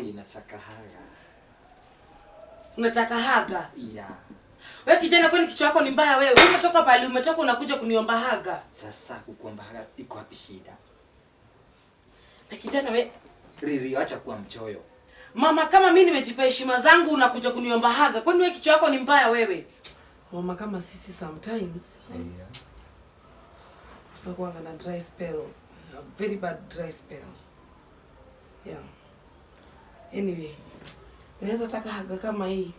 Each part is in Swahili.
away, nataka haga. Unataka haga? Yeah. Wewe kijana, kwani kichwa yako ni mbaya wewe? Umetoka pale umetoka unakuja kuniomba haga. Sasa kukuomba haga iko wapi shida? Na kijana we, Riri, acha kuwa mchoyo. Mama kama mimi nimejipa heshima zangu unakuja kuniomba haga. Kwani wewe kichwa yako ni mbaya wewe? Mama kama sisi sometimes Yeah. tunakuwa na dry spell. A very bad dry spell. Yeah. Anyway, unaweza taka haga kama hii.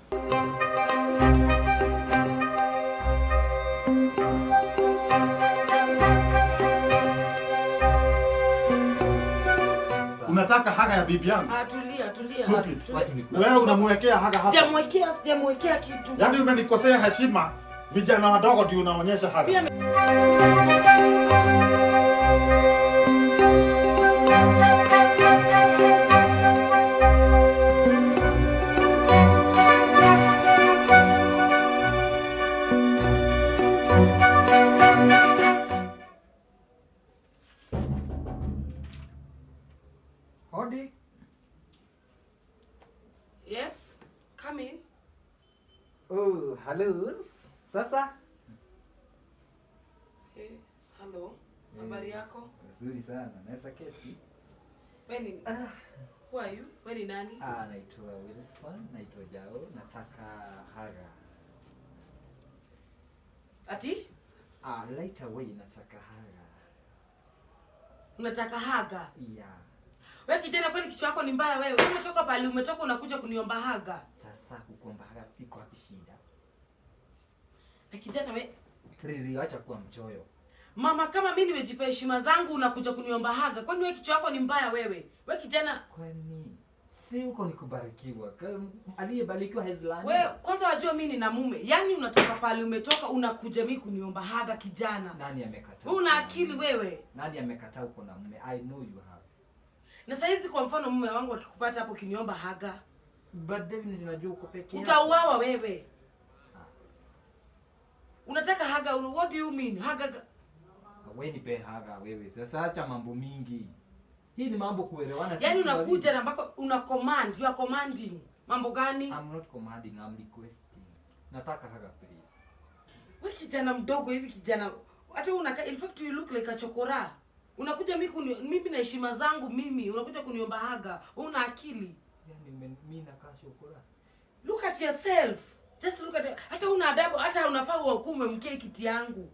Unataka haga ya bibi yangu? Ah, tulia, tulia. Stupid. Watu ni Na wewe unamwekea haga hapa. Sijamwekea kitu. Yaani umenikosea heshima, vijana wadogo ndio unaonyesha haga. Pia Hodi. Yes, come in. Oh, hello. Sasa? Hey, hello. Habari yako? Nzuri sana. Naweza keti? Wewe ni Who are you? Wewe ni nani? Ah, naitwa Wilson, naitwa Jao, nataka haga. Ati? Ah, right away nataka haga. Unataka haga? Yeah. Wewe kijana, kwani kichwa yako ni mbaya wewe? Umetoka pale umetoka unakuja kuniomba haga. Sasa kukuomba haga iko wapi shida? Na kijana we, Riri, acha kuwa mchoyo. Mama kama mimi nimejipa heshima zangu unakuja kuniomba haga. Kwani wewe kichwa yako ni mbaya wewe? Wewe kijana, Kwani si huko ni kubarikiwa? Aliyebarikiwa hezlani. wewe kwanza wajua mimi nina mume. Yaani unatoka pale umetoka unakuja mimi kuniomba haga kijana. Nani amekataa? Wewe una akili wewe? Nani amekataa uko na mume? I know you have. Na saizi kwa mfano mume wangu akikupata hapo kiniomba haga, But definitely najua uko peke yako. utauawa wewe. Unataka haga, what do you mean? Haga. Wewe nipe haga wewe. Sasa acha mambo mingi. Hii ni mambo kuelewana. Yaani sisi unakuja wawili. na ambako una command, you are commanding. Mambo gani? I'm not commanding, I'm requesting. Nataka haga please. Wewe kijana mdogo hivi kijana, hata unaka, in fact you look like a chokora. Unakuja mimi na heshima zangu mimi, unakuja kuniomba haga. Wewe una akili? Yaani mimi nakaa chokora. Look at yourself. Just look at, hata una adabu, hata unafaa uhukumu mke kiti yangu.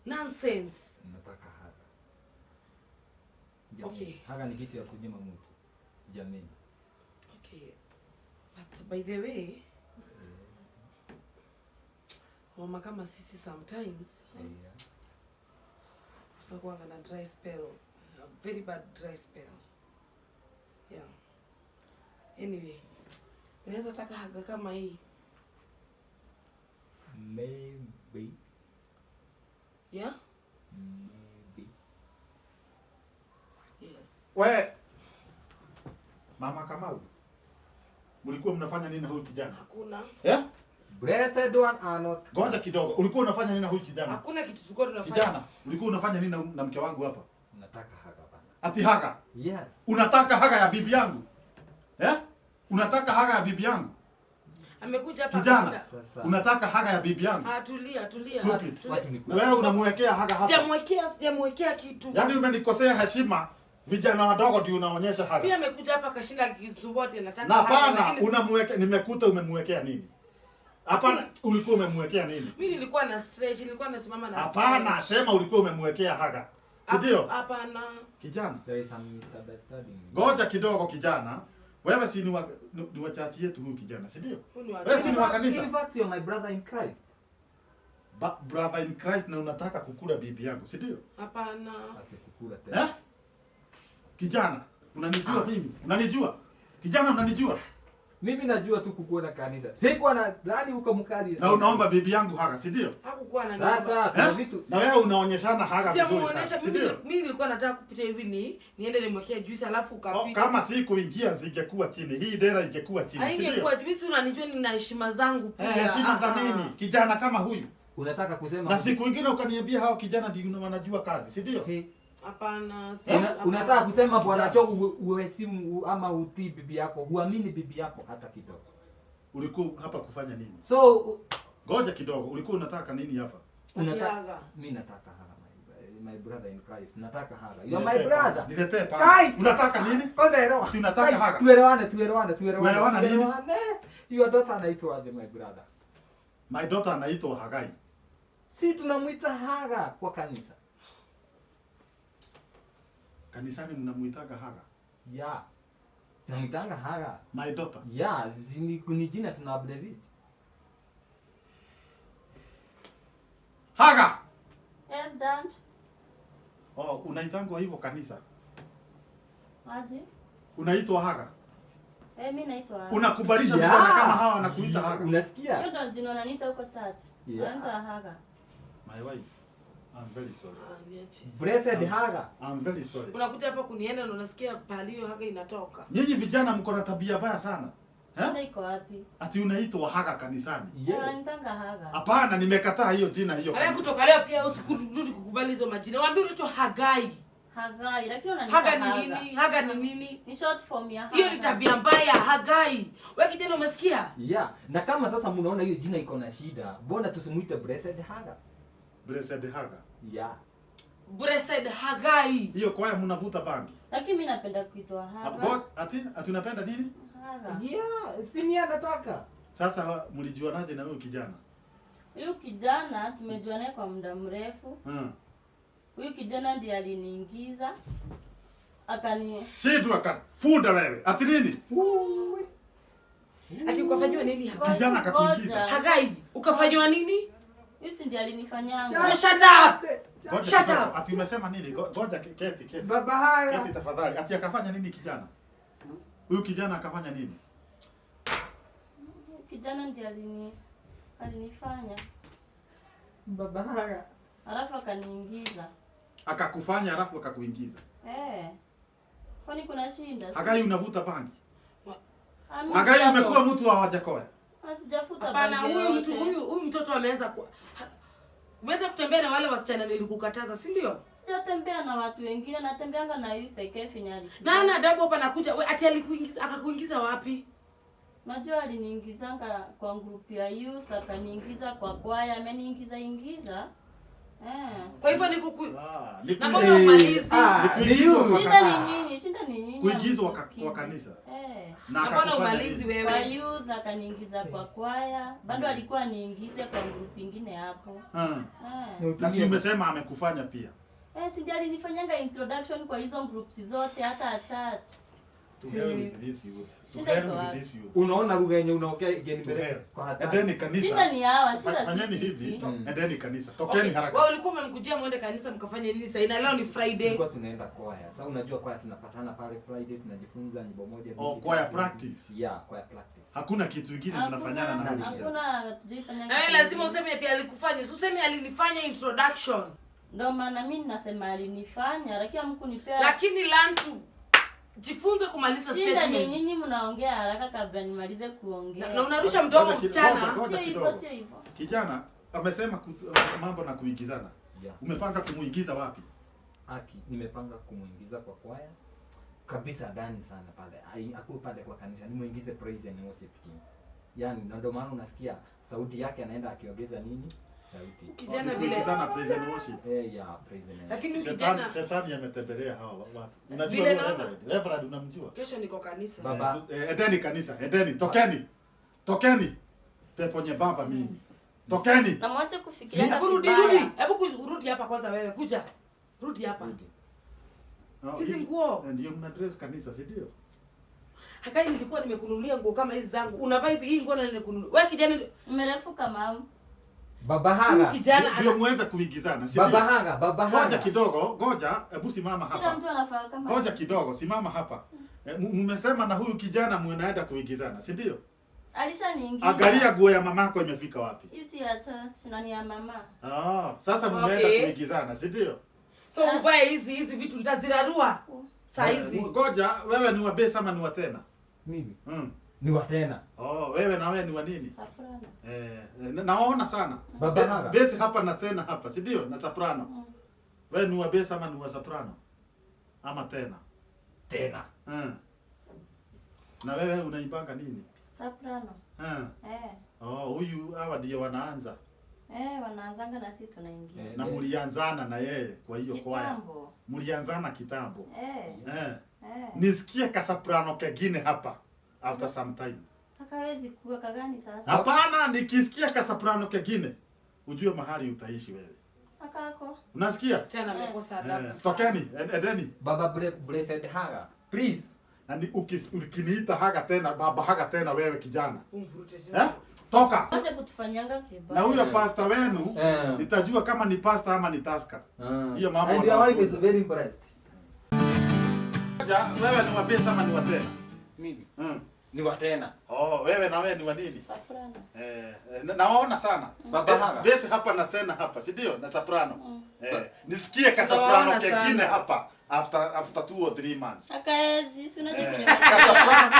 Nonsense. Nataka haga. Jamani, Okay. Haga ni kitu ya kunyima mtu. Jamani. Okay. But by the way, mama kama sisi sometimes Yeah. tunakuwa na dry spell, a very bad dry spell. Yeah. Anyway, unaweza taka haga kama hii? Maybe. Yeah? Maybe. Yes. We Mama Kamau, mlikuwa mnafanya nini na huyu kijana? Hakuna. Eh? Blessed one are not. Ngoja kidogo. Ulikuwa unafanya nini na huyu kijana? Hakuna kitu tulikuwa tunafanya. Kijana, ulikuwa unafanya nini na mke wangu hapa? Nataka haga bana. Ati haga? Yes. Unataka haga ya bibi yangu? Eh? Unataka haga ya bibi yangu? Amekuja hapa Kijana, akashinda. Sasa. unataka haga ya bibi yangu? Ah, tulia, tulia. Stupid. Tulia. Watu ni Na wewe unamwekea haga hapa. Sijamwekea kitu. Yaani umenikosea heshima, vijana wadogo ndio unaonyesha haga. Pia amekuja hapa akashinda akisumbua tena nataka Na haga, hapana, lakini unamwekea, nimekuta umemwekea nini? Hapana, ulikuwa umemwekea nini? Mimi nilikuwa na stretch, nilikuwa nasimama na Hapana, stretch. sema ulikuwa umemwekea haga. Si ndio? Hapana. Kijana. There is some misunderstanding. Ngoja kidogo kijana. Wewe si ni wa church yetu huyu kijana, si ndio? Huyu ni wa Wewe si ni wa church. kanisa? In fact, you are my brother in Christ. Brother in Christ na unataka kukula bibi yangu, si ndio? Hapana. Ati kukula tena. Eh? Kijana, unanijua mimi? Unanijua? Kijana unanijua? Mimi najua tu kukuona kanisa. Sikuwa na dhani uko mkali. Na unaomba bibi yangu haga, si ndio? Hakukuwa na Sasa, nyumba. kuna Eh? vitu. Na wewe unaonyeshana haga vizuri Sijamuonesha, sana, si ndio? mimi nilikuwa nataka kupita hivi niende nimwekee juice alafu Oh, ukapita. kama si kuingia zingekuwa chini. Hii dera ingekuwa chini, si ndio? Haingekuwa, mimi si unanijua nina heshima zangu pia. Heshima za Ah, ah. nini? Kijana kama huyu. Unataka kusema Na siku nyingine ukaniambia hao kijana ndio wanajua kazi, si ndio? Hey. Hapana. Unataka kusema Bwana Chogo uheshimu ama utii bibi yako, huamini bibi yako hata kidogo. Ulikuwa hapa kufanya nini? So Ngoja kidogo, ulikuwa unataka nini hapa? Haga. Mimi nataka haga, my brother in Christ. Nataka haga. You are my brother. Niletee pale. Kai! Unataka nini? Kwanza elewa. Tunataka Kai, haga. Tuelewane, tuelewane, tuelewane. Kuelewana nini? Tuelewane. Your daughter anaitwa aje, my brother? My daughter anaitwa Hagai. Si tunamuita Haga kwa kanisa. Kanisani mnamuitaga Haga. Yeah. Tunamuitanga Haga. My daughter. Yeah, ni jina tuna abbreviate. Haga. Yes, Dad. Oh, unaitangwa hivyo kanisa? Aje? Unaitwa Haga? Eh, mimi naitwa Haga. Unakubalisha vijana kama hawa wanakuita Haga? Unasikia? Hiyo ndio jina wananiita huko church. Yeah. Wananiita Haga. My wife, I'm very sorry. Ah, niache. Blessed Haga. I'm very sorry. Unakuja hapa kunienda na unasikia pahali hiyo haga inatoka. Nyinyi vijana mko na tabia mbaya sana. Shida Eh? iko wapi? Ati unaitwa Haga kanisani? Yes. Wananiitanga Haga. Hapana, nimekataa hiyo jina hiyo. Wewe kutoka leo pia usikurudi kukubali hizo majina. Waambie unaitwa Hagai. Hagai, lakini wananiita Haga ni Haga. nini? Haga ni nini? Ni short form ya Haga. Hiyo ni tabia mbaya, Hagai. Wewe kijana umesikia? Yeah. Na kama sasa mnaona hiyo jina iko na shida, mbona tusimuite Blessed Haga? Blessed Haga. Yeah. Blessed Hagai. Hiyo kwaya mnavuta bangi. Lakini mimi napenda kuitwa Haga. Hapo ati unapenda nini? Haga. Yeah, si ni anataka. Sasa mlijuanaje na huyu kijana? Huyu kijana tumejua naye kwa muda mrefu. Huyu kijana ndiye aliniingiza. Akani Shindwa akafunda wewe. Ati nini? Ati ukafanywa nini Hagai? Kijana akakuingiza. Ngoja. Hagai, ukafanywa nini? Huyu si ndiye alinifanyanga. No, shut up. Ngoja Shut kidogo. up. Ati umesema nini? Ngoja keti keti. Baba Haga. Keti tafadhali. Ati akafanya nini kijana? Huyu kijana akafanya nini? Huyu kijana ndiye alinifanya. Baba Haga. Alafu akaniingiza. Akakufanya alafu akakuingiza. Eh. Kwani kuna shida? Hagai unavuta bangi. Ami Hagai sijato- umekuwa mtu wa Wajakoya. Sijafuta Hapana, bangi huyu mtu yoyote. huyu mtoto ameanza umeanza kutembea na wale wasichana nilikukataza, si ndio? Sijatembea na watu wengine, natembeanga na huyu pekee finyali. Na ana adabu hapa nakuja, we ati alikuingiza akakuingiza wapi? Najua aliniingizanga kwa group ya youth, akaniingiza kwa kwaya, ameniingiza ingiza. Eh. Kwa hivyo ni kuku Ah, ni Na kui- mbona umalizi? Ah, Ni kuingizwa ni kwa Shida kanisa. ni nyinyi, shida ni nyinyi. Kuingizwa hamtusikizi. kwa kanisa. Eh. Na Na mbona akakufanya umalizi nini? Kwa wewe? youth akaniingiza kwa kwaya, bado alikuwa niingize kwa group ingine hapo. Ah. Eh. Na si umesema amekufanya pia. Eh, si ndiye alinifanyanga introduction kwa hizo groups zote hata church. To hell with this youth. To Shida hell iko with wapi? this youth. Unaona lugha yenye unaongea To igenipeleka hell. kwa hatari. Endeni kanisa. Shida ni hawa, shida si Fanyeni hivi, sisi. endeni kanisa. Tokeni Okay, haraka. wewe ulikuwa umemkujia mwende kanisa mkafanye nini sasa? Na leo ni Friday. Tulikuwa tunaenda kwaya. Sasa unajua kwaya tunapatana pale Friday tunajifunza nyimbo moja Oh, mbili, choir tatu. practice. Yeah, choir practice. Hakuna kitu kingine mnafanyana na huyu kijana. Hakuna tujaifanya. Na wewe lazima useme ati alikufanya, si useme alinifanya introduction. Ndio maana mimi nasema alinifanya, lakini hamkunipea. Lakini learn to jifunze kumaliza Shida ni statement. nyinyi mnaongea haraka kabla nimalize kuongea. Na unarusha mdomo Ngoja msichana. ngoja Sio hivyo, kidogo. sio hivyo. Kijana amesema mambo na kuingizana. Yeah. Umepanga kumuingiza wapi? Aki, nimepanga kumuingiza kwa kwaya kabisa ndani sana pale. Akuwe pale kwa kanisa, nimuingize praise and worship team. Yaani na ndio maana unasikia sauti yake anaenda akiongeza nini? Sauti. Kijana Ni vile. kuingizana praise and worship. Eh, yeah, praise and worship. Lakini Shetani kijana shetani ametembelea hawa watu. Unajua Vile huyo naona- Reverend? Reverend unamjua? kesho niko kanisa. Baba. Endeni kanisa, endeni, tokeni. Tokeni. Pepo nyembamba mimi. Tokeni. Na mwache kufikiria Hebu rudi vibaya. rudi. Hebu rudi hapa kwanza wewe. Kuja. Rudi hapa. Rudi. Oh, Hizi hivi- nguo. Ndio mna dress kanisa, si ndio? Hakai nilikuwa nimekununulia nguo kama hizi zangu. Unavaa hivi hii nguo na nilikununulia. Wewe kijana Mmerefuka mama. Baba huyu Haga. kijana Ndio muweze kuingizana, si Baba ndio? Haga, Baba Ngoja Haga. kidogo, ngoja, hebu simama Kila hapa. mtu anafaa kama Ngoja kidogo, simama hapa. Mmesema na huyu kijana mnaenda kuingizana, si ndio? Alishaniingiza. Angalia nguo ya mamako imefika wapi. Hii si ya church na ni ya mama. Ah, sasa mnaenda Okay. kuingizana, si ndio? So uvae hizi vitu nitazirarua. Saa hizi. Ngoja, wewe ni wa bass ama ni wa tena? Mimi Mm. ni wa tena. Oh, wewe na wewe ni wa nini? Soprano. Naona sana. Baba Haga. Bass hapa na tena hapa, si ndio? Na soprano. Wewe ni wa bass ama ni wa soprano? Ama tena? Tena. Eh. Na wewe unaimbanga nini? Soprano. Eh. Eh. Oh, huyu hawa ndio wanaanza. Eh, wanaanzanga na sisi tunaingia. Eh. Na mulianzana na yeye kwa hiyo kwaya. Kitambo. Mulianzana kitambo. Eh. Eh. Eh. Nisikie kasoprano kengine hapa after some time. Hakawezi kuwa kagani sasa? Hapana, nikisikia kasoprano kengine ujue mahali utaishi wewe. Akako. Unasikia? Msichana amekosa adabu Eh, sana. tokeni, edeni. Baba Blessed Haga. Please. Na ni ukiniita Haga tena, baba Haga tena wewe kijana. Umvurute tena. Eh? Toka. Anze kutufanyanga vibaya. Na huyo pastor wenu Eh. nitajua kama ni pastor ama ni taska. Hiyo mambo And your wife is wanafunza. very impressed. Ja, wewe ni wa bass ama ni wa tena? Mimi Mm. ni wa tena. Oh, wewe na wewe ni wa nini? Soprano. Eh, nawaona sana. Baba Haga. Bass hapa na tena hapa, si ndio? Na soprano. Eh, nisikie ka soprano Tunawaona kengine sana. hapa after 2 or 3 months. Akaezi, si unajua Eh, kwenye ka soprano.